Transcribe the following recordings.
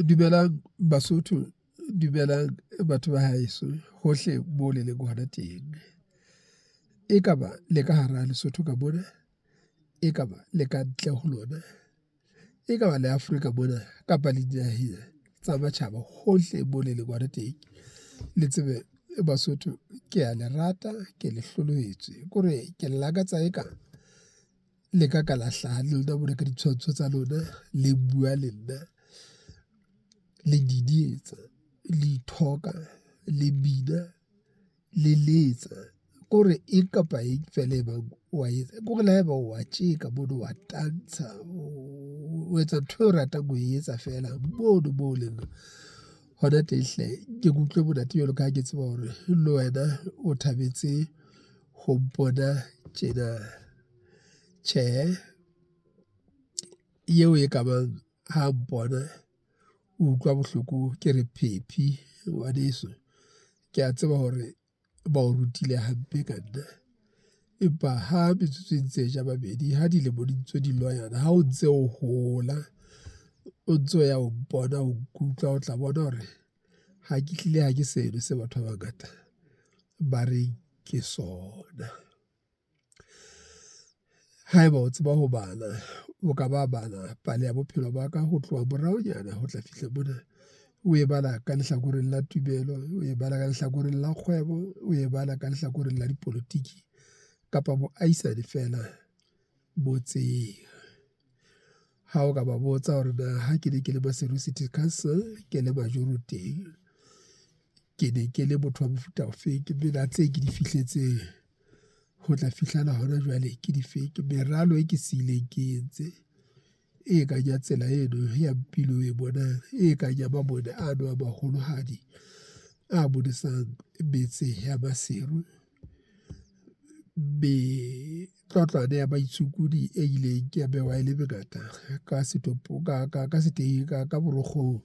Dumelang Basotho, dumelang batho ba haeso hohle moo le leng hona teng. Ekaba le ka hara Lesotho ka mona, ekaba le ka ntle ho lona, ekaba le Afrika mona kapa le dinaheng tsa matjhaba hohle mo le leng hona teng. Le tsebe Basotho ke a le rata, ke le hlolohetswe ke hore ke lakatsa eka le ka ka la hlaha le lona mona ka ditshwantsho tsa lona, le bua le nna, le didietsa, le ithoka, le bina, le letsa. Ke hore eng kapa eng feela e bang wa etsa, ke hore le haeba wa tjeka mono, wa tantsha, o etsa ntho eo o ratang ho e etsa feela mono moo o leng hona teng hle. Nke ke utlwe monate jwalo ka ha ke tseba hore le wena o thabetse ho mpona tjena. Tjhehe, eo e kabang ha mpona o utlwa bohloko, ke re phephi ngwaneso. Ke a tseba hore ba o rutile hampe ka nna, empa ha metsotso e ntse e ja mabedi, ha dilemo di ntse di loyana, ha o ntse o hola, o ntso ya o mpona, o nkutlwa, o tla bona hore ha ke hlile ha ke seno se batho ba bangata ba reng ke sona. Haeba o tseba ho bala, o ka ba bala pale ya bophelo ba ka ho tloha moraonyana ho tla fihla mona. O e bala ka lehlakoreng la tumelo, o e bala ka lehlakoreng la kgwebo, o e bala ka lehlakoreng la dipolotiki kapa boahisane feela motseng. Ha o ka ba botsa hore na ha ke ne ke le Maseru City Council, ke le majoro teng, ke ne ke le motho wa mofuta ofeng, tse ke di fihletseng ho tla fihlela hona jwale ke difeng. Meralo e ke siileng ke entse e kang ya tsela eno ya Mpilo oe bonang, e kang ya mabone ano a maholohadi a bonesang metse ya Maseru. Metlwatlwane ya baitsokodi e ileng ya behwa e le mengata ka setopo ka borokgong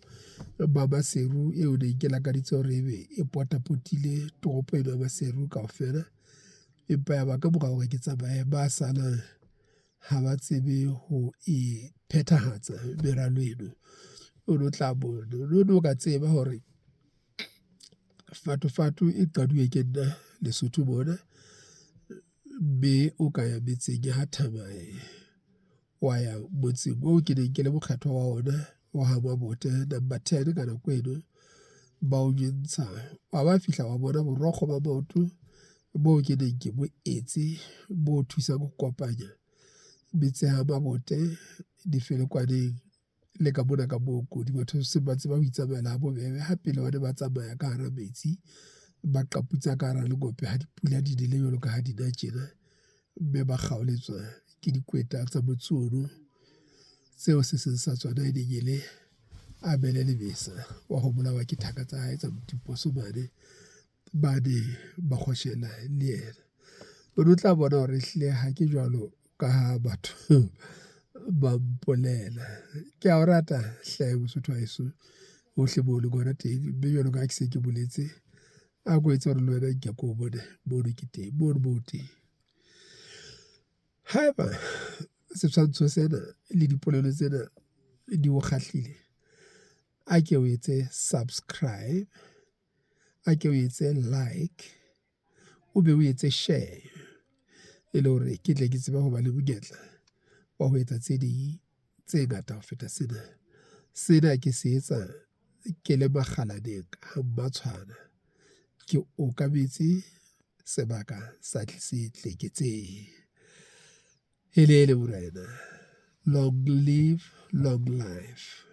ba Maseru eo neng ke lakaditse hore ebe e potapotile toropo ena ya Maseru kaofela. Empa ya ba kamora hore ke tsamaye, ba salang ha ba tsebe ho e phethahatsa meralo eno. O no tla o ka tseba hore fatofato e qaduwe ke nna Lesotho mona, mme o ka ya metseng ya ha Thamae, wa ya motseng oo ke neng ke le mokgethwa wa ona wa ha Mabote number ten ka nako eno, ba o jwentsha, wa ba fihla wa bona borokgo ba maoto boo ke neng ke bo etse bo thusang ho kopanya metse ya Mabote difelekwaneng le ka mona ka Mookodi. Batho se ba tseba ho itsamaela ha bobebe ha pele ba ne ba tsamaya ka hara metsi, ba qaputsa ka hara lengope ha dipula di nele jwalo ka ha di na tjena, mme ba kgaoletswa ke dikweta tsa motse ono tseo se seng sa tsona e neng e le Abele Lebesa wa ho bolawa ke thaka tsa hae tsa Motimposo mane ba ne ba kgoshela le yena. O no tla bona hore ehlile ha ke jwalo ka ha batho ba mpolela. Ke a o rata hle Mosotho wa heso hohle moo o leng hona teng, mme jwalo ka ha ke se ke boletse, a ko etse hore le wena nke ko bone mono ke teng, mono moo o teng. Haeba setshwantsho sena le dipolelo tsena di o kgahlile, a ke o etse subscribe, a ke o etse like, o be o etse share e le hore ke tle ke tsebe ho ba le monyetla wa ho etsa tse ding tse ngata ho feta sena. Sena ke se etsa ke le makgalaneng ha mmatshwana, ke okametse sebaka sa setleketseng. Helele morena, long live, long life.